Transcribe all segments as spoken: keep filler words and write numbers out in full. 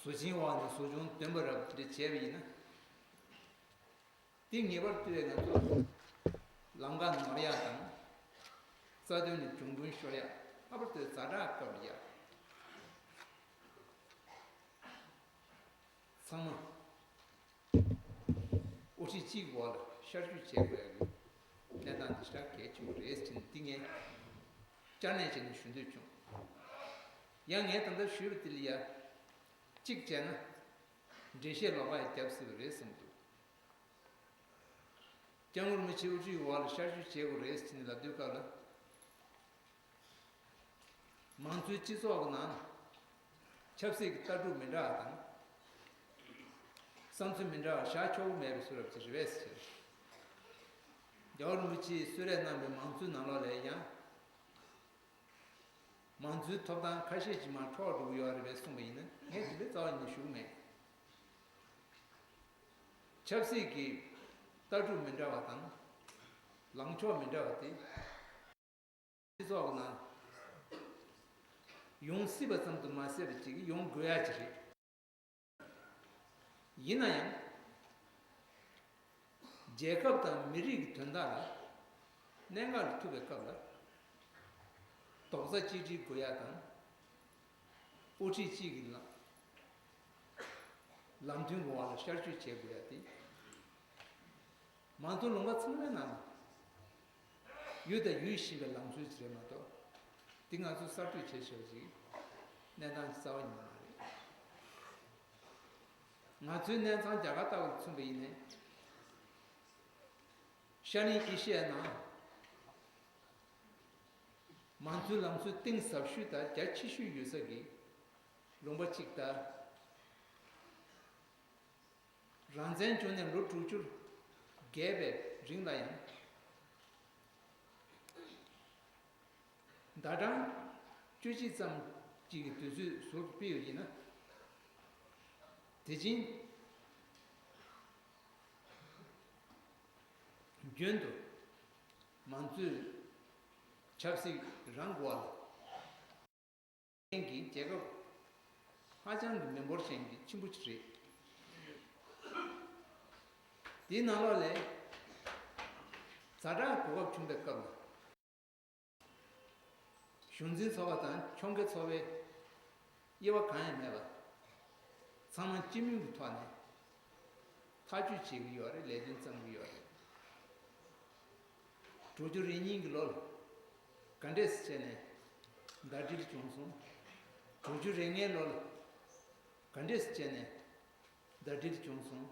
ཟོ་ཆུན་འོག་ནས་ཟོ་ཆུན་འདོན་པ་རབ་འདི་བྱས་པ་ཡིན་ན། འདི་ངེས་པར་དུ་ང་ཚོ་ལམ་ཁ་ནོར་ཡག་དང་། རྩ་དོན་ནས་གྱོང་གུན་ཤོར་ཡག་ལྷག་པར་དུ་ཛ་དྲག་སྐབས་ལ་ཡ། ཚང་མ་དབུ་ཁྲིད་གཅིག་འོག་ལ་ཤར་བསྐྱོད་བྱེད་དགོས་ཡག་གི་གནས་སྟངས་འདི་ཞེ་དྲག་གལ་ཆེན་པོ་རེད་ཟེར་ནས་འདི་ངས་བསྐྱར་ནས་བྱས་ནས་ཞུ་འདོད་བྱུང་། ཡང་ངས་ད་ལྟ་ཞུས་པ་འདི་ལ་ཡ་གཅིག་བྱས་ན་འགྲེལ་བཤད་ལོགས་ཀ་ཡང་བརྒྱབ་སྲིད་པ་རེད་བསམ་འདུག་སྐྱབས་མགོན་རིན་པོ་ཆེ་དབུ་ཁྲིད་འོག་ལ་ཤར་བསྐྱོད་བྱེད་དགོས་རེད་ཟེར་ནས་ལབ་དུས་སྐབས་ལ། མང་གཙོའི་སྤྱི་ཚོགས་ཀྱི་ནང་ཆབ་སྲིད་ཀྱི་ལྟ་གྲུབ་མི་འདྲ་བ་དང་། བསམ་ཚུལ་མི་འདྲ་བ་བཞག་ཆོག་གི་མེད་པའི་བཟོ་འདྲ་ཅིག་རེད་པས་ཟེར། རྒྱལ་བ་རིན་པོ་ཆེས་གསོལ་རས་གནང་བའི་མང་གཙོའི་ནང་ལོགས་ལ་ཡང་། མང་གཙོའི་ཐོབ་ཐང་ཁ་ཤས་ཅིག་མར་འཕྲོག་འགྲོ་གི་ཡོད་རེད་པས་གསུངས་པ་ཡིན་ན་ངས་དེ་འདྲ་རྩ་བ་ཉིད་ནས་ཞུ་གི་མེད། ཆབ་སྲིད་ཀྱི་ལྟ་གྲུབ་མི་འདྲ་བ་དང་། ལངས་ཕྱོགས་མི་འདྲ་བ་དེ། སྤྱི་ཚོགས་ནང་ཡོང་སྲིད་པ་ཙམ་དུ་མ་ཟད་པ་ཅིག་ཡོང་དགོས་ཡ་ཅིག་རེད། ཡིན་ན་ཡང་། རྒྱལ་ཁབ་དང་མི་རིགས་ཀྱི་དོན་དག་ལ་གནད་འགག་ལ་ཐུག་པའི་སྐབས་ལ་རྡོག་རྩ་གཅིག་སྒྲིལ་དགོས་ཡ་དང་། དབུ་ཁྲིད་གཅིག་གི་ལམ་ལམ་མཐུན་གྱི་འོག་ལ་ཤར་བསྐྱོད་བྱེད་དགོས་ཡ་དེ། མང་གཙོ་ལུང་པ་ཚང་མའི་ནང་ཡོད་དང་ཡོད་བཞིན་པའི་ལམ་སྲོལ་ཅིག་རེད་མ་གཏོགས། འདི་ང་ཚོས་གསར་གཏོད་བྱས་བཞག་པ་ཅིག་གནས་སྟངས་ཅིག་རྩ་བ་ཉིད་ནས་མ་རེད། ང་ཚོའི་གནས་ཚང་རྒྱ་གར་ལྟ་བུར་མཚོན་པ་ཡིན་ནའི། ཤར་གླིང་ཨེ་ཤི་ཡའི་ནང་མང་གཙོའི་ལམ་སྲོལ་གཏིང་ཟབ་ཤོས་དང་རྒྱ་ཆེ་ཤོས་ཡོད་ས་གི་ལུང་པ་གཅིག་དང་། རང་བཙན་བྱུང་ནས་ལོ་དྲུག་ཅུ་བརྒལ་བའི་རིང་ལ་ཡང་། ཟླ་གྲངས་བཅུ་གཅིག་ཙམ་གཅིག་གི་དུས་ཚོད་ཟུར་དུ་སྤེལ་ཡོད་ཀྱི་ན། དེ་བཞིན་རྒྱུན་དུ་མང་གཙོའི་ཆབ་སྲིད་རང་དབང་ལ། གི་རྒྱལ་ཁབ་ཧ་ཅང་གི་མི་འབོར་ཅན་གྱི་ཆེན་པོ་ཅིག་རེད། དེའི་ནང་ལོགས་ལས་ཛ་དྲག་གོ་སྐབས་བྱུང་བའི་སྐབས་ལ། གཞུང་འཛིན་ཚོགས་པ་དང་ཕྱོགས་འགལ་ཚོགས་པའི་དབྱེ་བ་གང་ཡང་མེད་པ། ཚང་མ་སྤྱི་མོས་ཀྱི་ཐོག་ནས་ཐག་གཅོད་བྱེད་ཀྱི་ཡོད་རེད། ལས་དོན་བརྩམ་གྱི་ཡོད་རེད། དྲུག་ཅུ་རེ་གཉིས་ཀྱི་ལོ་ལ་ག་འདྲས་སེ་བྱས་ནས་ཟླ་སྒྲིལ་བྱུང་སོང་། དྲུག་ཅུ་རེ་ལྔའི་ལོ་ལ་ག་འདྲས་སེ་བྱས་ནས་ཟླ་སྒྲིལ་བྱུང་སོང་།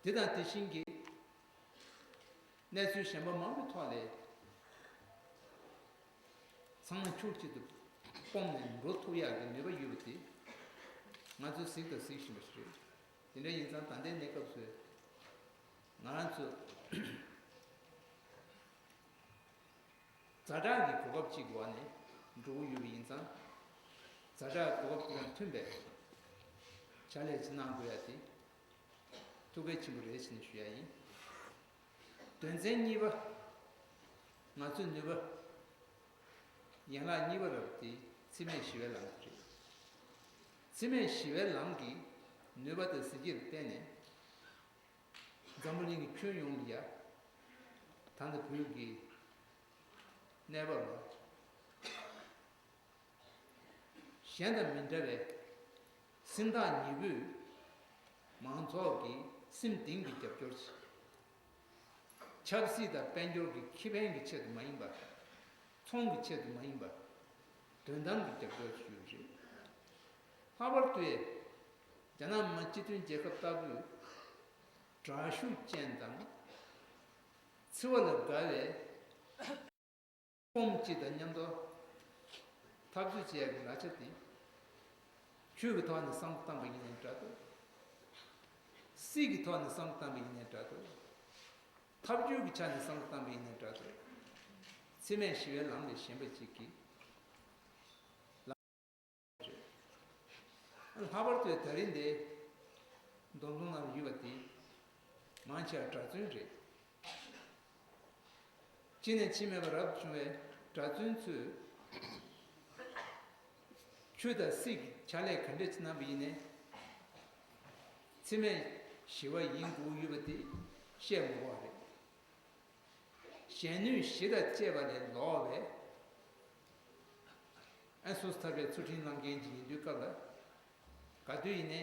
དེ་དང་དེ་བཞིན་གྱི་གནས་ཚུལ་གཞན་པ་མང་པོའི་ཐོག་ལས་ཚང་མ་ཕྱོགས་གཅིག་ཏུ་སྤུངས་ནས་འགྲོ་ཐུབ་ཡག་གི་ནུས་པ་ཡོད་པ་དེ་ང་ཚོས་གཟིགས་དང་གཟིགས་བཞིན་པ་ཞིག་རེད། དེ་འདྲ་ཡིན་ཙང་ད་ལྟའི་གནས་སྐབས་སུ་ང་རང་ཚོ། ཛ་དྲག་གི་གོ་སྐབས་ཅིག་འོག་ནས་འགྲོ་གི་ཡོད་པ་ཡིན་ཙང་། ཛ་དྲག་གོ་སྐབས་དེ་དང་མཐུན་པའི་ཕྱག་ལས་ཅིག་གནང་དགོས་ཡ་དེ་ཐུགས་གལ་ཆེན་པོ་རེད་ཟེར་ནས་ཞུ་ཡ་ཡིན། དོན་ཚན་གཉིས་པ། ང་ཚོའི་ནུས་པ་ཡན་ལག་གཉིས་པ་རབ་དེ་འཚེ་མེད་ཞི་བའི་ལམ་དེ་རེད། འཚེ་མེད་ཞི་བའི་ལམ་གྱི་ནུས་པ་དང་གཟི་བརྗིད་ལ་བརྟེན་ནས། འཛམ་བུ་གླིང་གི་ཁྱོན་ཡོངས་ལ་ཡ། ད་ལྟ་བོད་ཀྱི་གནས་བབ་ལ། གཞན་དང་མི་འདྲ་བའི་སེམས་ཐག་ཉེ་པོས་མང་ཚོགས་ཀྱི་སེམས་གཏིང་གི་རྒྱབ་སྐྱོར་བྱེད། ཆབ་སྲིད་དང་དཔལ་འབྱོར་གྱི་ཁེ་ཕན་གྱི་ཆེད་དུ་མ་ཡིན་པར། ཚོང་གི་ཆེད་དུ་མ་ཡིན་པར། དོན་དམ་གྱི་རྒྱབ་སྐྱོར་ཞུ་རྒྱུ་རེད། ལྷག་པར་དུ། རྒྱ་ནག་མི་དམངས་སྤྱི་མཐུན་རྒྱལ་ཁབ་ལྟ་བུའི་དྲག་ཤུགས་ཅན་དང་། འཚེ་བ་ལ་དགའ་བའི་ཀོམ་གཅིག་དང་མཉམ་དུ་འཐབ་རྩོད་བྱེད་ཡག་གི་ལག་ཆ་དེ། ཆོས་ཀྱི་ཐོག་ནས་བསམ་བློ་བཏང་པ་ཡིན་ནའི་འདྲ་འདུག་སྲིད་ཀྱི་ཐོག་ནས་བསམ་བློ་བཏང་པ་ཡིན་ནའི་འདྲ་འདུག་ཐབས་ཇུས་ཀྱི་ཆ་ནས་བསམ་བློ་བཏང་པ་ཡིན་ནའི་འདྲ་འདུག་འཚེ་མེད་ཞི་བའི་ལམ་ལས་གཞན་པ་ཅིག་གི་ལམ་རེད། ལྷག་པར་དུ་ད་རིང་འདི་འདོན་ཐོང་ནང་ཡོད་པ་དེ་མང་ཆེ་བ་གྲྭ་བཙུན་རེད། གཅིག་ནས་ཕྱི་མེད་པ་རབ་བྱུང་བའི་གྲྭ་བཙུན་ཚོས་ ཆོས་དང་སྲིད་ཀྱི་ཕྱག་ལས་ག་འདྲ་ཅིག་གནང་པ་ཡིན་ནའི། འཚེ་མེད་ཞི་བ་ཡིན་དགོས་ཀྱི་ཡོད་པ་དེ་བཤད་མ་དགོས་པ་རེད། གཞན་གནོད་གཞི་དང་བཅས་པ་ལས་ལོག་པའི་ཨ་སོ་སོ་ཐར་པའི་ཚུལ་ཁྲིམས་བླང་མཁན་ཅིག་ཡིན་དུས་སྐབས་ལ། ག་དུས་ཡིན་ནའི།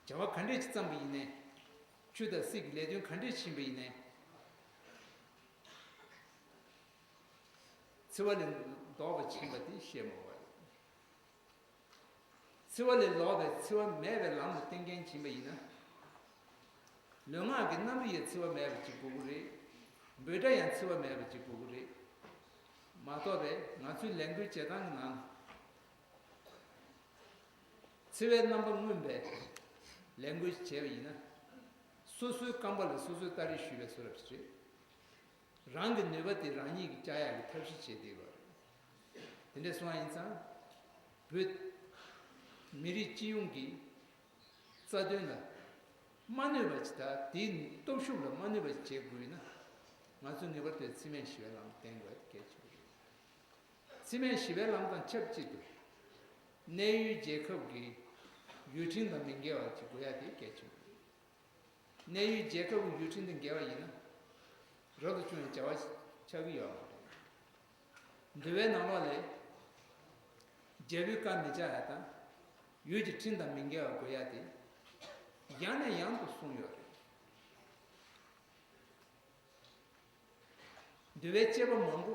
བྱ་བ་ག་འདྲ་ཅིག་བརྩམས་པ་ཡིན་ནའི། ཆོས་དང་སྲིད་ཀྱི་ལས་དོན་ག་འདྲ་ཕྱིན་པ་ཡིན་ནའི། འཚེ་བ་ལས་ལྡོག་པ་ཕྱིན་པ་དེ་བཤད་མ་དགོས་པ་རེད། འཚེ་བ་ལས་ལོག་པའི་འཚེ་བ་མེད་པའི་ལམ་ལ་བརྟེན་མཁན་ཕྱིན་པ་ཡིན་ན། ལུས་ངག་གི་རྣམ་རིག་ཡང་འཚེ་བ་མེད་པ་ཅིག་དགོས་ཀྱི་རེད། འབོད་སྒྲ་ཡང་འཚེ་བ་མེད་པ་ཅིག་དགོས་ཀྱི་རེད། མ་གཏོགས་པའི་ང་ཚོའི་ལས་འགུལ་བྱེད་སྟངས་ཀྱི་ནང་། འཚེ་བའི་རྣམ་པ་མངོན་པའི་ལས་འགུལ་བྱས་པ་ཡིན་ན། སོ་སོའི་རྐང་པ་ལ་སོ་སོའི་སྟ་རེ་གཞུས་པའི་བཟོ་འདྲ་ཞིག་རེད། རང་གི་ནུས་པ་དེ་རང་ཉིད་ཀྱིས་བཅག་ཡག་གི་ཐབས་ཤེས་བྱེད་བསྡད་པ་རེད། དེ་འདྲ་སོང་བ་ཡིན་ཙང་། བོད་མི་རིགས་སྤྱི་ཡོངས་ཀྱི་རྩ་དོན་ལ་མ་གནོད་པ་ཅིག་དང་དེའི་སྟོབས་ཤུགས་ལ་མ་གནོད་པ་ཅིག་བྱེད་དགོས་ན། ང་ཚོས་ངེས་པར་དུ་འཚེ་མེད་ཞི་བའི་ལམ་བསྟེན་དགོས་གལ་ཆེན་པོ་རེད། འཚེ་མེད་ཞི་བའི་ལམ་དང་ཆབས་ཅིག་ཏུ། གནས་ཡུལ་རྒྱལ་ཁབ་ཀྱི་ཡུལ་ཁྲིམས་དང་མི་འགལ་བ་ཅིག་དགོས་ཡ་དེ་གལ་ཆེན་པོ་རེད། གནས་ཡུལ་རྒྱལ་ཁབ་ཀྱི་ཡུལ་ཁྲིམས་དང་འགལ་བ་ཡིན་ན། རབ་ཏུ་བྱུང་བའི་བྱ་བ་ཆགས་ཀྱི་ཡོད་མ་རེད། འདུལ་བའི་ནང་ལོགས་ལས། རྒྱལ་པོའི་བཀའ་མི་བཅག་ཡ་དང་། ཡུལ་གྱི་ཁྲིམས་དང་མི་འགལ་བ་དགོས་ཡ་དེ། ཡང་ནས་ཡང་དུ་གསུངས་ཡོད་རེད། འདུལ་བའི་བཅས་པ་མང་པོ་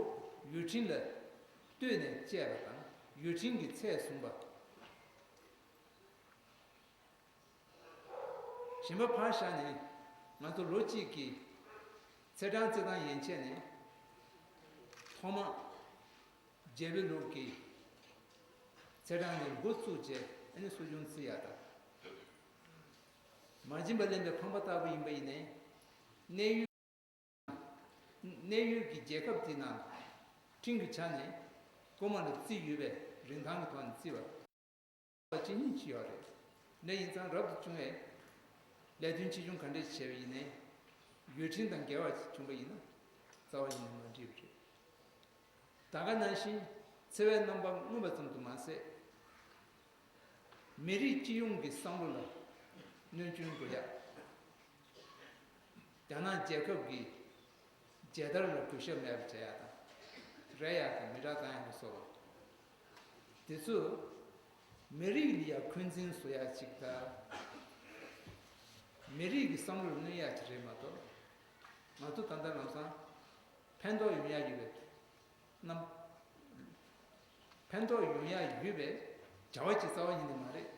ཡུལ་ཁྲིམས་ལ་ལྟོས་ནས་བཅས་པ་དང་ཡུལ་ཁྲིམས་ཀྱི་ཚད་བཟུང་བ། གཞན་པ་ཕར་བཞག་ནས་ང་ཚོ་ལོ་གཅིག་གི་ཚེས་གྲངས་བརྩི་སྟངས་ཡན་ཆད་ནས་ཐོག་མ་རྒྱལ་པོའི་ལུགས་ཀྱི་ཚེས་གྲངས་ནས་འགོ་བཙུགས་རྗེས་ཨ་ནི་གསོ་སྦྱོང་བརྩི་ཡག་དང་། མ་བྱིན་པ་ལེན་པའི་ཕམ་པ་ལྟ་བུ་ཡིན་པ་ཡིན་ནའི་གནས་ཡུལ། གནས་ཡུལ་གྱི་རྒྱལ་ཁབ་དེའི་ནང་ཁྲིམས་ཀྱི་ཆ་ནས་རྐུན་མ་ལ་རྩིས་ཡོད་པའི་རིན་ཐང་གི་ཐོག་ནས་བརྩི་བ་ཇི་སྙེད་ཅིག་ཡོད་རེད། འདི་ཡིན་ཙང་རབ་ཏུ་བྱུང་བའི་ལས་དོན་ཆེ་ཆུང་ག་འདྲ་ཞིག་བྱས་པ་ཡིན་ནའི་ཡུལ་ཁྲིམས་དང་འགལ་བ་ཞིག་བྱུང་བ་ཡིན་ན་རྩ་བ་ཉིད་ནས་མ་འགྲིག་པ་རེད། ད་ག་ནང་བཞིན་འཚེ་བའི་རྣམ་པ་མངོན་པ་ཙམ་དུ་མ་ཟད། མི་རིགས་སྤྱི་ཡོངས་ཀྱི་བསམ་བློ་ལ་གནོད་སྐྱོན་དགོས་ཡ། རྒྱ་ནག་རྒྱལ་ཁབ་ཀྱི་མཇལ་དར་ལ་གུས་ཞབས་མེད་པ་བྱེད་ཡ་དང་། རེག་ཡ་དང་མེ་སྲེག་བཏང་ཡ་ལ་སོགས་པ། དེ་ཚོ་མི་རིགས་ལ་ཡ་འཁོན་འཛིན་བཟོ་ཡ་ཅིག་དང་། མི་རིགས་ཀྱི་བསམ་བློ་ལ་གནོད་ཡ་ཅིག་རེད་མ་གཏོགས། ང་ཚོ་ད་ལྟ་ལམ་སང་ཕན་ཐོགས་ཡོང་ཡ་ཡོད་པའི་རྣམ། ཕན་ཐོགས་ཡོང་ཡ་ཡོད་པའི་བྱ་བ་ཅིག་རྩ་བ་ཉིད་ནས་མ་རེད།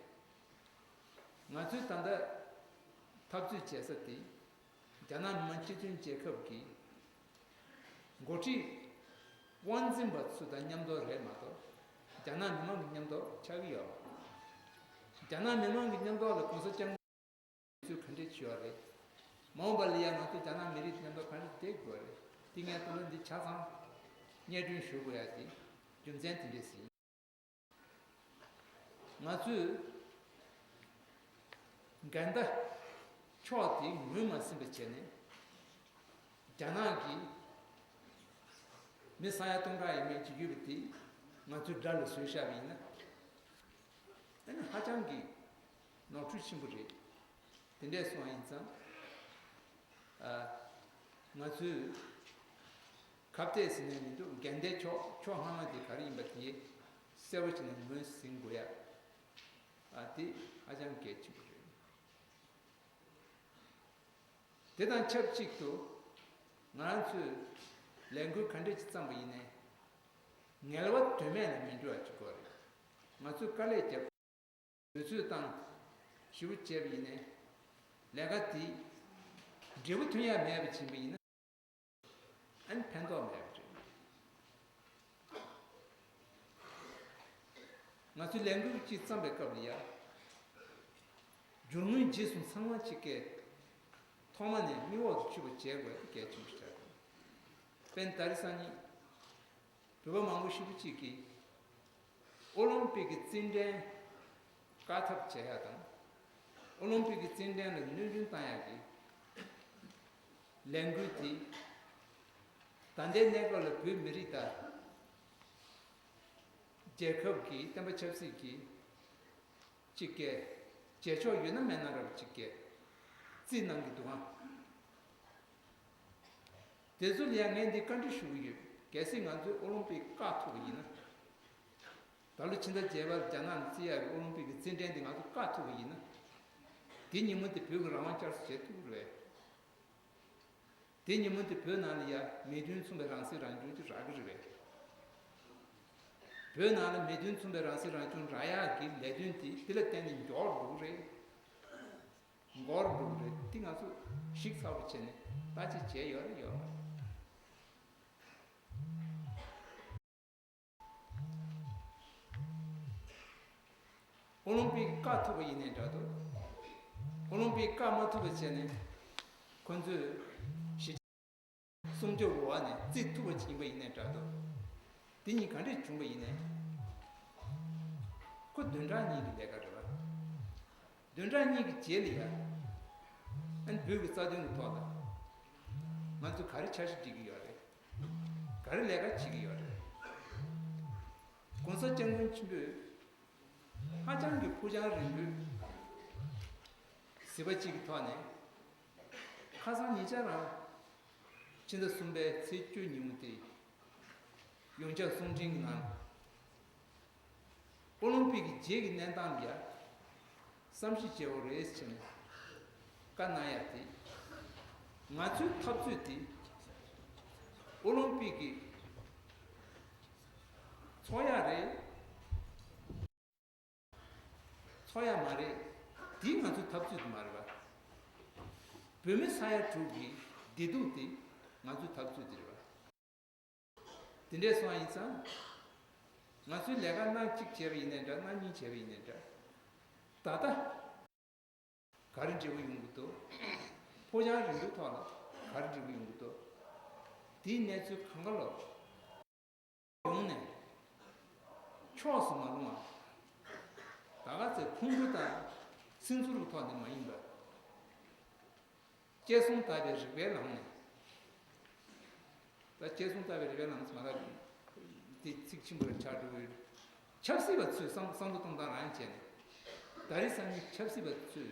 ང་ཚོས་ད་ལྟ་འཐབ་རྩོད་བྱེད་ས་དེ་རྒྱ་ནག་མི་དམངས་སྤྱི་མཐུན་རྒྱལ་ཁབ་ཀྱི་འགོ་ཁྲིད་དབང་འཛིན་པ་ཚོ་དང་མཉམ་དུ་རེད་མ་གཏོགས་རྒྱ་ནག་མི་དམངས་ཀྱི་མཉམ་དུ་ཆགས་ཀྱི་ཡོད་མ་རེད། རྒྱ་ནག་མི་དམངས་ཀྱི་མཉམ་དུ་ལ་གོང་ས་སྐྱབས་མགོན་ཚོས་ག་འདྲས་བྱས་པ་རེད། མ་འོངས་པ་ལ་ཡང་ང་ཚོ་རྒྱ་ནག་མི་རིགས་མཉམ་དུ་ག་འདྲས་བསྡད་དགོས་རེད། དེ་ངས་ད་ལྟ་འདི་ཆ་ཚང་སྙན་སྒྲོན་ཞུ་དགོས་ཡ་དེ་རྒྱུ་མཚན་དེ་འདྲས་ཡིན། ང་ཚོས་འགལ་ཟླ་ཕྱོགས་དེ་ངོས་མ་ཟིན་པ་བྱས་ནས་རྒྱ་ནག་གིས་མི་ས་ཡ་སྟོང་ཕྲག་ཡས་མས་ཅིག་ཡོད་པ་དེ་ང་ཚོའི་དགྲ་ལ་བཟོས་བཞག་པ་ཡིན་ན། ཨ་ནི་ཧ་ཅང་གི་ནོར་འཁྲུལ་ཆེན་པོ་རེད། དེ་འདྲས་སོང་བ་ཡིན་ཙང་། ཨ། ང་ཚོས་ཁ་གཏད་ཟེར་ནས་མི་འདུག་འགལ་ཟླའི་ཕྱོགས་ཕྱོགས་སྔ་མ་དེ་ག་རེ་ཡིན་པ་དེ་གསལ་པོ་བྱས་ནས་ངོས་ཟིན་དགོས་ཡ། ཨ། དེ་ཧ་ཅང་གལ་ཆེན་པོ་རེད། དེ་དང་ཆབས་ཅིག་ཏུ་ང་རང་ཚོས་ལས་འགུལ་ག་འདྲས་ཅིག་བརྩམས་པ་ཡིན་ནའི་ངལ་བ་དོན་མེད་ལ་མི་འགྲོ་བ་ཅིག་དགོས་རེད། ང་ཚོས་དཀའ་ལས་བརྒྱབ། དུས་ཚོད་བཏང་། ཞེ་པོ་བྱས་པ་ཡིན་ནའི། ལས་ཀ་དེ་འབྲས་བུ་ཐོན་ཡ་མེད་པ་ཕྱིན་པ་ཡིན་ན། ཨ་ནི་ཕན་ཐོགས་མེད་པ་རེད། ང་ཚོས་ལས་འགུལ་གཅིག་བརྩམས་པའི་སྐབས་ལ་ཡ། རྒྱུ་དངོས་རྗེས་སུ་ཚང་བ་གཅིག་གིས་ཐོག་མ་ནས་མིག་འོག་ཏུ་ཆུད་པ་བྱེད་དགོས་གལ་ཆེན་པོ་ཆགས་འདུག་དཔེར་ན་ད་རེས་སང་ཉིན། བོད་པ་མང་པོ་ཞེ་པོ་ཅིག་གིས་ཨོ་ལིམ་པིག་གི་རྩེད་འགྲན་བཀག་ཐབས་བྱེད་ཡ་དང་། ཨོ་ལིམ་པིག་གི་རྩེད་འགྲན་ལ་གནོད་སྐྱོན་བཏང་ཡ་གི་ལས་འགུལ་དེ་ད་ལྟའི་གནས་སྐབས་ལ་བོད་མི་རིགས་དང་ རྒྱལ་ཁབ་ཀྱི་བསྟན་པ་ཆབ་སྲིད་ཀྱི་གཅིག་གི་རྗེས་ཕྱོགས་ཡོད་ན་མེད་ན་རབ་གཅིག་གི་རྩིས་གནང་གི་འདུག་ཨང་། དེ་ཚོ་ལ་ཡང་ངས་འདི་བཀའ་འདྲི་ཞུ་གི་ཡོད། གལ་སྲིད་ང་ཚོས་ཨོ་ལིམ་པིག་བཀག་ཐུབ་པ་ཡིན་ན། ད་ལོ་ཕྱི་ཟླ་བརྒྱད་པར་རྒྱ་ནག་ནས་རྩིས་ཡག་གི་ཨོ་ལིམ་པིག་གི་རྩེད་འགྲན་འདི་ང་ཚོ་བཀག་ཐུབ་པ་ཡིན་ན། དེ་ཉིན་མོ་དེ་བོད་ཀྱི་རང་དབང་བསྐྱར་གསོ་བྱེད་ཐུབ་ཀྱི་རེད། དེ་ཉིན་མོ་དེ་བོད་ནང་ལ་ཡ་མིས་དོན་མཚུངས་པའི་རང་སྲིད་རང་སྐྱོང་ཅིག་རག་གི་རེད་པས། བོད་ནང་ལ་མིས་དོན་མཚུངས་པའི་རང་སྲིད་རང་སྐྱོང་རག་ཡག་གི་ལས་དོན་དེ་དེ་ལ་བརྟེན་ནས་མགྱོགས་འགྲོ་གི་རེད། འགོར་འགྲོ་གི་རེད། དེ་ང་ཚོ་ཞིབ་ཚགས་པོ་བྱས་ནས་བརྟག་དཔྱད་བྱས་ཡོད་རེད་ཡོད་མ་རེད། ཨོ་ལིམ་པིག་བཀག་ཐུབ་པ་ཡིན་ནའི་འདྲ་འདུག་ཨོ་ལིམ་པིག་བཀག་མ་ཐུབ་པ་བྱས་ནས་ཁོ་ཚོས་ཞི་སུམ་ཅུ་འོག་ནས་རྩིས་ཐུབ་པ་ཅིག་ཡིན་པ་ཡིན་ནའི་འདྲ་འདུག་དེ་གཉིས་ག་འདྲས་བྱུང་པ་ཡིན་ནའི། ཁོ་བདུན་ཕྲག་གཉིས་ཀྱི་ལས་ཀ་རེད་པ། བདུན་ཕྲག་གཉིས་ཀྱི་རྗེས་ལ་ཡ། ཨ་ནི་བོད་ཀྱི་རྩ་དོན་གྱི་ཐོག་ལ། ང་ཚོས་ག་རེ་འཆར་གཞི་སྒྲིག་གི་ཡོད་རེད། ག་རེ་ལས་ཀ་བྱེད་ཀྱི་ཡོད་རེད། ༸གོང་ས་༸སྐྱབས་མགོན་ཆེན་པོས་ཧ་ཅང་གི་ཕུགས་རྒྱང་རིང་པོའི་གཟིགས་པ་གཅིག་གི་ཐོག་ནས། ཁ་སང་ཉེ་ཆར་རང་ཕྱི་ཟླ་གསུམ་པའི་ཚེས་བཅུ་ཉིན་མོ་དེ། ཡོངས་ཁྱབ་གསུང་འཕྲིན་གྱི་ནང་། ཨོ་ལིམ་པིག་གི་རྗེས་ཀྱི་གནས་སྟངས་ལ་ཡ་བསམ་གཞིག་བྱེད་དགོས་རེད་ཟེར་ནས་བཀའ་གནང་ཡ་དེ། ང་ཚོའི་འཐབ་རྩོད་དེ་ཨོ་ལིམ་པིག་གི་ཚོགས་ཡ་རེད། ཚོགས་ཡ་མ་རེད། དེ་ང་ཚོའི་འཐབ་རྩོད་དེ་མ་རེད་པ། བོད་མི་ས་ཡ་དྲུག་གི་བདེ་སྡུག་དེ་ང་ཚོའི་འཐབ་རྩོད་དེ་རེད་པ། དེ་འདྲས་སོང་ཡིན་ཙང་། ང་ཚོས་ལས་ཀ་སྣ་གཅིག་བྱས་པ་ཡིན་ནའི་འདྲ། སྣ་གཉིས་བྱས་པ་ཡིན་ནའི་འདྲ། ད་ལྟ་ག་རེ་འབྲས་བུ་ཡོང་གི་འདུག་ཕུགས་རྒྱང་རིང་པོའི་ཐོག་ལ་ག་རེ་འབྲས་བུ་ཡོང་གི་འདུག་དེའི་གནས་ཚུལ་གང་ག་ལོག་ཡོང་ནས་ཕྱོགས་སུ་མ་ལྷུང་བ། ད་ག་ཚོད་ཁོང་ཁྲོ་དང་སེམས་ཚོར་གྱི་ཐོག་ནས་མ་ཡིན་པར། བཅད་མཚུངས་བརྟག་པའི་རིགས་པའི་ལམ་ནས། ད་བཅད་མཚུངས་བརྟག་པའི་རིགས་པའི་ལམ་ནས་མ་ལབ། འདི་ཚིག་ཆེན་པོ་ལ་ཆགས་འགྲོ་གི་ཡོད། ཆབ་སྲིད་པ་ཚོས་བསམ་བསམ་བློ་གཏོང་སྟངས་རང་བྱས་ནས། ད་རེས་སང་ཉིན་ཆབ་སྲིད་པ་ཚོས་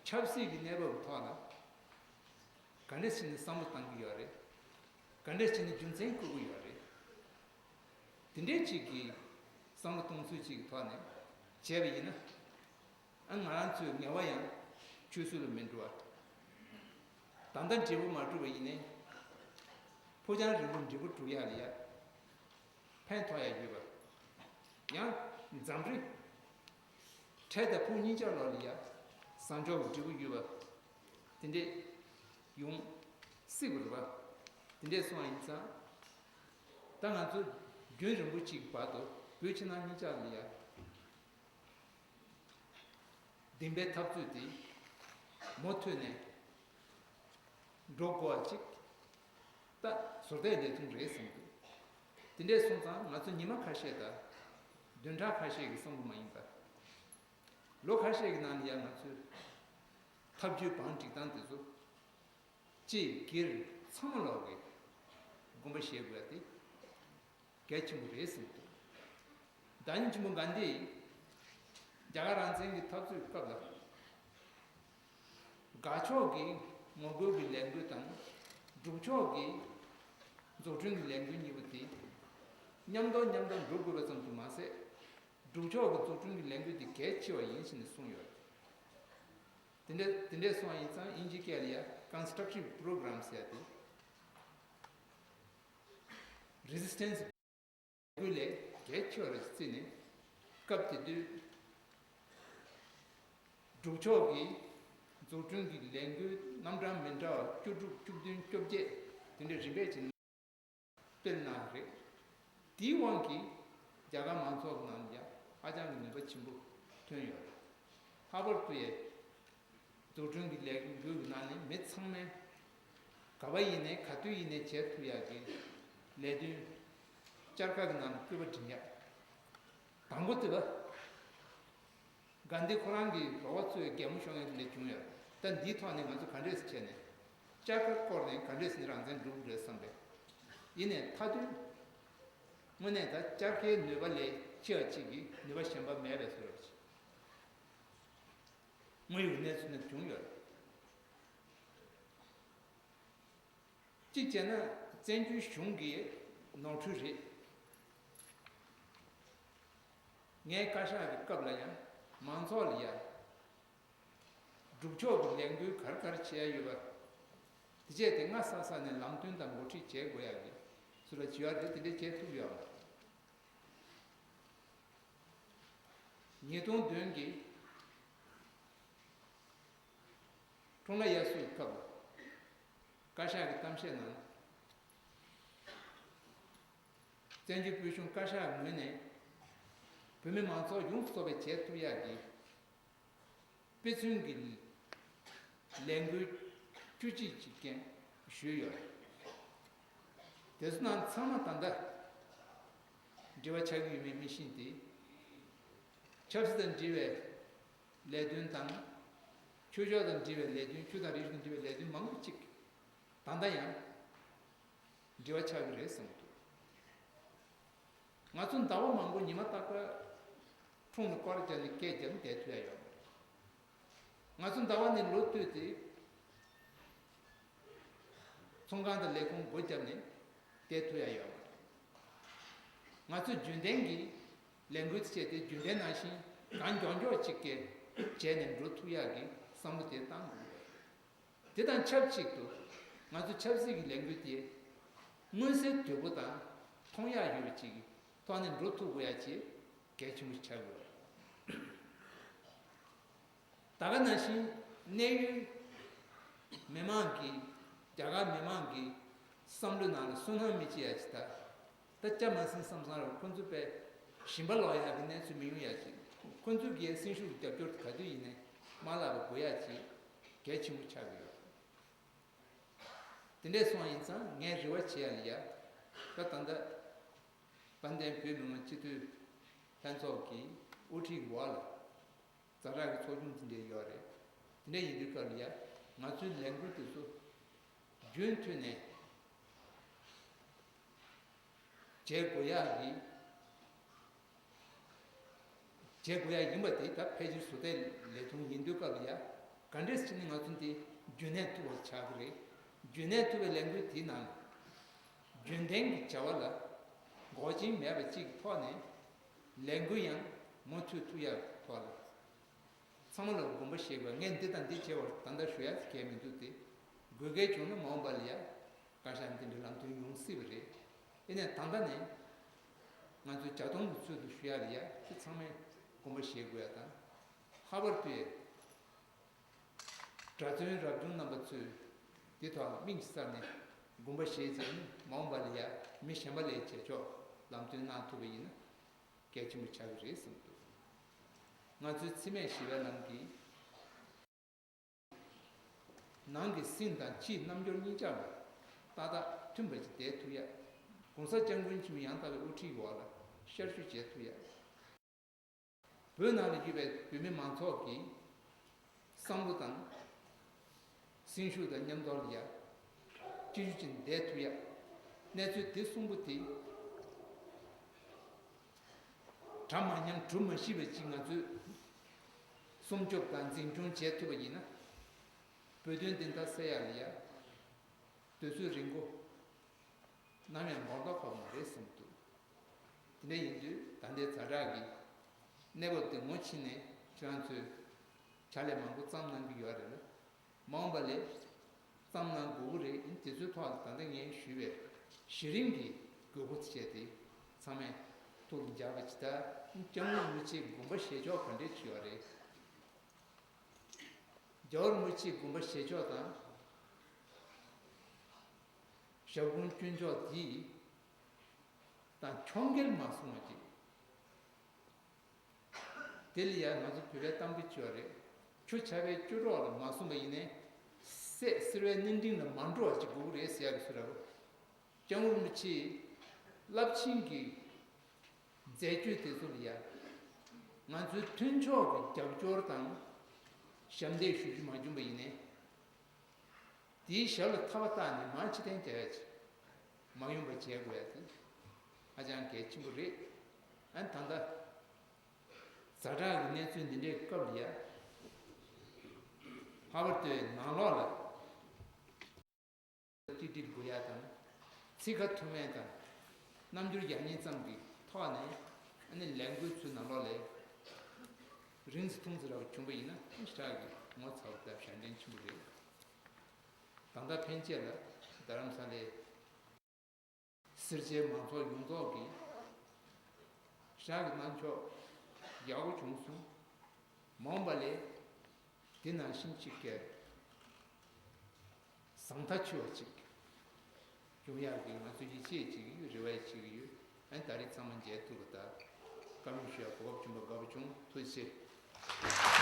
ཆབ་སྲིད་ཀྱི་གནས་བབ་ཐོག་ལ་ག་འདྲས་བྱས་ནས་བསམ་བློ་བཏང་གི་ཡོད་རེད། ག་འདྲས་བྱས་ནས་རྒྱུ་མཚན་བཀོད་ཀྱི་ཡོད་རེད། དེ་འདྲས་ཅིག་གི་བསམ་བློ་གཏོང་ཚུལ་ཅིག་གི་ཐོག་ནས་བྱས་པ་ཡིན་ན། ཨ། ང་རང་ཚོའི་ངལ་བ་ཡང་ཆུད་ཟོས་ལ་མི་འགྲོ་བ། ད་ལྟ་འབྲས་བུ་མ་གྲུབ་པ་ཡིན་ནའི། ཕུགས་རྒྱང་རིང་པོ་འབྲས་བུ་གྲུབ་ཡག་ལ་ཡ་ཕན་ཐོགས་ཡག་ཡོད་པ། ཡང་འཛམ་རིག་འཕྲལ་དང་ཕུགས་གཉིས་ཆར་ལོག་ལ་ཡ་བཟང་ཕྱོགས་ཀྱི་འབྲས་བུ་ཡོད་པ། དེ་འདྲས་ཡོང་སྲིད་པ་རེད་པ། དེ་འདྲས་སོང་བ་ཡིན་ཙང་། ད་ང་ཚོ་རྒྱུན་རིང་པོ་ཅིག་བར་དུ་བོད་ཕྱི་ནང་གཉིས་ཆར་ལ་ཡ། བདེན་པའི་འཐབ་རྩོད་དེ་མུ་མཐུད་ནས་འགྲོ་དགོས་པ་ཅིག་ད་ཟུར་བལྟས་ལས་དོན་རེད་བསམ་འདུག་དེ་འདྲས་སོང་ཙང་ང་ཚོ་ཉི་མ་ཁ་ཤས་དང་བདུན་ཕྲག་ཁ་ཤས་ཀྱི་བསམ་བློ་མ་ཡིན་པར། ལོ་ཁ་ཤས་ཀྱི་ནང་ལ་ཡང་ང་ཚོས་ཐབས་ཇུས་བང་སྒྲིག་སྟངས་དེ་ཚོ་གཅིག་སྒེར་ཚང་མ་ལོག་གི་དགོངས་པ་བཞེས་དགོས་ཡ་དེ་གལ་ཆེན་པོ་རེད་བསམ་འདུག་བདག་ཉིད་ཆེན་པོ་གྷན་དྷིས་རྒྱ་གར་རང་བཙན་གྱི་འཐབ་རྩོད་སྐབས་ལ། དགག་ཕྱོགས་ཀྱི་ངོ་རྒོལ་གྱི་ལས་འགུལ་དང་སྒྲུབ་ཕྱོགས་ཀྱི་འཛུགས་སྐྲུན་གྱི་ལས་འགུལ་གཉིས་པོ་དེ་མཉམ་དུ་མཉམ་དུ་འགྲོ་དགོས་པ་ཙམ་དུ་མ་ཟད། སྒྲུབ་ཕྱོགས་ཀྱི་འཛུགས་སྐྲུན་གྱི་ལས་འགུལ་དེ་གལ་ཆེ་བ་ཡིན་ཞེས་ནས་གསུངས་ཡོད། དེ་འདྲ་དེ་འདྲ་སོང་བ་ཡིན་ཙང་དབྱིན་ཇིའི་སྐད་ལ་ཡ་constructive program ཟེར་ཡ་དེ། resistance ལས་འགུལ་ལས་གལ་ཆེ་བ་རེད་བརྩིས་ནས། སྐབས་དེ་དུས་སྒྲུབ་ཕྱོགས་ཀྱི་འཛུགས་སྐྲུན་གྱི་ལས་འགུལ་རྣམ་གྲངས་མི་འདྲ་བ་བཅུ་དྲུག་བཅུ་བདུན་བཅོ་བརྒྱད་དེ་འདྲ་རིམ་པས་བྱས་ནས་སྤེལ་གནང་བ་རེད། དེའི་དབང་གིས་རྒྱ་གར་མང་ཚོགས་ཀྱི་ནང་ལ་ཡང་ཧ་ཅང་གི་ནུས་པ་ཆེན་པོ་ཐོན་ཡོད་རེད། ལྷག་པར་དུ་ཡ། འཛུགས་སྐྲུན་གྱི་ལས་འགུལ་གྱི་ནང་ནས་མི་ཚང་མས་ག་པ་ཡིན་ནའི་ག་དུས་ཡིན་ནའི་བྱེད་ཐུབ་ཡག་གི་ལས་དོན་བསྐྱར་བཀའ་གི་ནང་ལ་སྐུལ་པ་འདྲེན་ཡག་དང་པོ་དེ་བ། གྷན་དྷི་ཁོ་རང་གི་རོགས་པ་ཚོས་གད་མོ་ཤོར་མཁན་དེ་འདྲ་བྱུང་ཡོད། ད་འདིའི་ཐོག་ནས་ང་ཚོ་ག་འདྲས་སེ་བྱས་ནས་བསྐྱར་བཀའ་བསྐོར་ནས་ག་འདྲས་སེ་རང་བཙན་སྒྲུབ་དགོས་རེད་བསམ་པས། ཡིན་ནའི་མཐའ་དོན་ དངོས་གནས་ད་བསྐྱར་སྐྱེའི་ནུས་པ་ལས་ཆེ་བ་གཅིག་གི་ནུས་པ་གཞན་པ་མེད་པའི་བཟོ་འདྲ་ཅིག་དངོས་ཡོད་གནས་ཚུལ་ནང་བྱུང་ཡོད་རེད། གཅིག་བྱས་ན་བཙན་བྱོལ་གཞུང་གི་ནོར་འཁྲུལ་རེད། ངའི་བཀའ་ཤག་གི་སྐབས་ལ་ཡང་མང་ཚོགས་ལ་ཡང་སྒྲུབ་ཕྱོགས་ཀྱི་ལས་འགུལ་ག་རེ་ག་རེ་བྱས་ཡོད་པ། དེ་བྱས་ཏེ་སྔ་ས་ས་ནས་ལམ་སྟོན་དང་འགོ་ཁྲིད་བྱེད་དགོས་ཡག་གི་ཚུལ་ལ་བྱེད་ཡག་དེ་དེ་འདྲས་བྱེད་ཐུབ་ཡོད་པ། ཉིས་སྟོང་བདུན་གྱི་འཁྲུངས་ལྷ་དབྱར་གསོལ་སྐབས་བཀའ་ཤག་གི་གཏམ་བཤད་ནང་བཙན་བྱོལ་བོད་གཞུང་བཀའ་ཤག་ངོས་ནས་བོད་མི་མང་ཚོགས་ཡོངས་སུ་རྫོགས་པའི་བྱེད་ཐུབ་ཡག་གི་དཔེ་མཚོན་གྱི་ལས་འགུལ་བཅུ་གཅིག་ཅིག་ཀྱང་ཞུས་ཡོད་རེད། དེ་ཚོ་ནང་ཚང་མ་ད་ལྟ་འབྲེལ་བ་ཆགས་ཀྱི་ཡོད་མེད་མི་ཤེས་ཏེ། ཆབ་སྲིད་དང་འབྲེལ་བའི་ལས་དོན་དང་། ཆོས་ཕྱོགས་དང་འབྲེལ་བའི་ལས་དོན། ཆོས་དང་རིག་གཞུང་དང་འབྲེལ་བའི་ལས་དོན་མང་པོ་ཅིག་ད་ལྟ་ཡང་འབྲེལ་བ་ཆགས་ཀྱི་རེད་བསམ་གྱི་འདུག་ང་ཚོ་ཟླ་བ་མང་པོ་ཉི་མ་རྟག་པར་ཁྲོམ་ལ་སྐོར་རྒྱབ་ནས་སྐད་རྒྱབ་ནས་བསྡད་ཐུབ་ཡ་ཡོད་མ་རེད། ང་ཚོ་ཟླ་བ་ནས་ལོ་བསྟུད་དེ་ཚོང་ཁང་དང་ལས་ཁུངས་སྒོ་བརྒྱབ་ནས་བསྡད་ཐུབ་ཡ་ཡོད་མ་རེད། ང་ཚོས་རྒྱུན་ལྡན་གྱི་ལས་འགུལ་དེ་བྱས་ཏེ་རྒྱུན་ལྡན་ནང་བཞིན་གང་མགྱོགས་མགྱོགས་ཅིག་གིས་བྱས་ནས་འགྲོ་ཐུབ་ཡག་གི་བསམ་བློ་དེ་བཏང་དགོས། དེ་དང་ཆབས་ཅིག་ཏུ་ང་ཚོ་ཆབ་སྲིད་ཀྱི་ལས་འགུལ་དེ་མངོན་གསལ་དོད་པོ་དང་མཐོང་ཡག་ཡོད་པ་ཅིག་གི་ཐོག་ནས་འགྲོ་ཐུབ་དགོས་ཡ་ཅིག་གལ་ཆེན་པོ་ཆགས་ཡོད་རེད། ད་ག་ནང་བཞིན་གནད་ཡོད་མི་མང་གིས། རྒྱ་གར་མི་མང་གི་བསམ་བློའི་ནང་ལ་སུན་སྣང་མི་བྱེད་ཡ་ཅིག་དང་། ད་སྐྱ་མ་སེང་བསམ་བསམ་རེད། ཁོ་ཚོ་དཔེ་ཞིམ་པ་ལོག་ཡག་གི་གནས་ཚུལ་མི་ཡོང་ཡ་ཅིག་ཁོ་ཚོ་གིས་སེམས་ཤུགས་ཀྱི་རྒྱབ་སྐྱོར་དེ་ག་དུས་ཡིན་ནའི་མ་བརླག་པ་དགོས་ཡ་ཅིག་གལ་ཆེན་པོ་ཆགས་ཀྱི་ཡོད། དེ་འདྲས་སོང་ཡིན་ཙང་ངས་རེ་བ་བྱེད་ཡ་ལ་ཡ། ད་ད་ལྟ་དཔལ་ལྡན་བོད་མི་མང་སྤྱི་འཐུས་ལྷན་ཚོགས་ཀྱི་དབུ་ཁྲིད་འོག་ལ་ཛ་དྲག་གི་ཚོགས་ཆུང་དེ་འདྲས་ཡོད་རེད། དེ་འདྲས་ཡིན་དུས་སྐབས་ལ་ཡ་ང་ཚོའི་ལས་འགུལ་དེ་ཚོ་རྒྱུན་མཐུད་ནས་བྱེད་དགོས་ཡག་གི་བྱེད་དགོས་ཡག་ཡིན་པ་དེ་ད་ཕལ་ཆེར་ཟུར་བལྟས་ལས་དོན་ཡིན་དུས་སྐབས་ལ་ཡ། ག་འདྲས་བྱས་ནས་ང་ཚོ་འདི་རྒྱུན་གནས་ཐུབ་པ་ཆགས་ཀྱི་རེད། རྒྱུན་གནས་ཐུབ་པའི་ལས་འགུལ་དེའི་ནང་རྒྱུན་ལྡན་གྱི་བྱ་བ་ལ་འགོག་རྐྱེན་མེད་པ་གཅིག་གི་ཐོག་ནས་ལས་འགུལ་ཡང་མུ་མཐུད་ཐུབ་ཡག་ཐོག་ལ། ཚང་མ་ལ་དགོངས་པ་བཞེས་དགོས། ངས་འདི་དང་འདི་བྱས་པར་ད་ལྟ་ཞུ་ཡ་གལ་མི་འདུག་སྟེ། དགོས་གལ་བྱུང་ན་མ་འོངས་པ་ལ་ཡ་བཀའ་ཤག་འདི་འདྲའི་ལམ་སྟོན་ཡོང་སྲིད་པ་རེད། ཨེ་ནས་ད་ལྟ་ནས་ང་ཚོས་བྱ་གཏོང་གི་ཚུལ་དུ་ཞུ་ཡ་ལ་ཡ་དེ་ཚང་མས་དགོངས་པ་བཞེས་དགོས་ཡ་དང་། ལྷག་པར་དུ་གྲྭ་བཙུན་རབ་བྱུང་རྣམ་པ་ཚོས་འདི་ཐོག་ལ་དམིགས་བསལ་ནས་དགོངས་པ་བཞེས་བྱས་ནས་མ་འོངས་པ་ལ་ཡ་མི་གཞན་པ་ལ་བྱེད་ཕྱོགས་ལམ་སྟོན་གནང་ཐུབ་པ་ཡིན་ན། གལ་ཆེན་པོ་ཆགས་ཀྱི་རེད་བསམ་འདུག་ང་ཚོའི་འཚེ་མེད་ཞི་བའི་ལམ་གྱི་ནང་གི་སེམས་དང་ཕྱིའི་རྣམ་འགྱུར་གཉིས་ཆར་ལ་ཏག་ཏག་མཐུན་པ་ཅིག་བསྡད་ཐུབ་ཡ། ༸གོང་ས་༸སྐྱབས་མགོན་ཆེན་པོ་ཡང་དག་པའི་དབུ་ཁྲིད་འོག་ལ་ཤར་བསྐྱོད་བྱེད་ཐུབ་ཡ། བོད་ནང་ལ་ཡོད་པའི་བོད་མི་མང་ཚོགས་ཀྱི་བསམ་བློ་དང་། སེམས་ཤུགས་དང་མཉམ་དུ་ལ་ཡ། སྤྱི་ཞུ་ཅན་བསྡད་ཐུབ་ཡ། གནས་ཚུལ་དེ་གསུམ་པོ་དེ་གྲ་མ་ཉམས་གྲུ་མ་བཞི་བ་ཅིག་ང་ཚོས་སྲུང་སྐྱོབ་དང་འཛིན་སྐྱོང་བྱེད་ཐུབ་པ་ཡིན་ན། བོད་དོན་བདེན་མཐའ་གསལ་ཡ་ལ་ཡ། དུས་ཚོད་རིང་པོ་ནམ་ཡང་འགོར་ཐབས་ཡོད་མ་རེད་བསམ་འདུག་དེ་འདྲ་ཡིན་དུས་ད་ལྟའི་ཛ་དྲག་གི་གནས་བབ་དེ་ངོ་ཕྱེ་ནས་ཁྱེད་རང་ཚོས་ཕྱག་ལས་མང་པོ་བརྩམས་གནང་གི་ཡོད་རེད་ལ། མ་འོངས་པ་ལས་བརྩམས་གནང་དགོས་ཀྱི་རེད། དེ་ཚོའི་ཐོག་ལ་ད་ལྟ་ངས་ཞུས་པའི་གཞི་རིམ་གྱི་དགོས་མཁོ་དེ་བྱས་ཏེ་ཚང་མས་ཐུགས་ལ་འཇགས་པ་ཇི་ལྟར། སྐྱབས་མགོན་རིན་པོ་ཆེའི་དགོངས་པ་བཞེས་ཕྱོགས་ག་འདྲས་ཅིག་ཡོད་རེད། རྒྱལ་བ་རིན་པོ་ཆེའི་དགོངས་པ་བཞེས་ཕྱོགས་དང་། ཞབས་དྲུང་སྐྱོན་ཕྱོགས་འདི་དང་ཁྱོན་འགལ་མ་སོང་བ་ཅིག་དེ་ལ་ཡང་ང་ཚོ་བོད་པའི་གཏམ་དཔེ་ཅིག་ཡོད་རེད། ཆུ་ཆར་པའི་བཅུ་རོགས་ལ་མ་སོང་བ་ཡིན་ནའི། སད་སེར་བའི་སྣེ་འབྲིང་ལ་མ་འགྲོ་བ་ཅིག་དགོས་ཀྱི་རེད་ཟེར་ཡག་གི་ཚུལ་རེད། སྐྱབས་མགོན་རིན་པོ་ཆེའི་རླབས་ཆེན་གྱི་མཛད་སྤྱོད་དེ་ཚོ་ལ་ཡང་ང་ཚོའི་མཐུན་ཕྱོགས་ཀྱི་རྒྱབ་སྐྱོར་དང་ཞབས་འདེགས་ཞུ་རྒྱུ་མ་བྱུང་བ་ཡིན་ནའི། དེའི་ཞབས་ལ་ཐག་པ་བཏགས་ནས་མར་ཕྱིར་འཐེན་རྒྱག་ཡ་ཅིག་མ་ཡོང་བ་བྱེད་དགོས་ཡ་དེ། ཧ་ཅང་གལ་ཆེན་པོ་རེད། ཨ་ནི་ད་ལྟ་ཛ་དྲག་གི་གནས་ཚུལ་འདི་འདྲའི་སྐབས་ལ་ཡ། ལྷག་པར་དུ་ནང་ལོགས་ལ་ཏིག་ཏིག་དགོས་ཡ་དང་། ཚིག་ཁ་ཐུག་མེད་དང་། རྣམ་འགྱུར་ཡག་ཉེས་ཙམ་གྱི་ཐོག་ནས་ཨ་ནི་ལས་འགུལ་ཚོའི་ནང་ལོགས་ལ་རིང་ཙམ་ཐུང་ཙམ་ར་བྱུང་པ་ཡིན་ན་ཞེ་དྲག་གི་ངོ་ཚ་བ་དང་ཞན་ལྡན་ཆེན་པོ་རེད། ད་ལྟ་ཕན་ཆད་ལ་རྡ་རམ་ས་ལའི་སེར་བྱེས་མང་ཚོགས་ཡོངས་རྫོགས་ཀྱིས་ཞེ་དྲག་གི་གནང་ཕྱོགས་ཡག་པོ་བྱུང་སོང་། མ་འོངས་པ་ལ་དེ་ནང་བཞིན་གཅིག་གི་བཟང་མཐའ་ཆེ་བ་ཅིག་ཡོང་ཡག་གི་ང་ཚོ་ཡིད་ཆེས་བྱེད་ཀྱི་ཡོད། རེ་བ་བྱེད་ཀྱི་ཡོད། ཨ་ནི་ད་རེས་ཚང་མ་མཇལ་ཐུབ་པ་དང་བཀའ་མོལ་ཞུ་ཡག་གོ་སྐབས་བྱུང་བ་དགའ་པོ་བྱུང་། ཐུགས་རྗེ་ཆེ།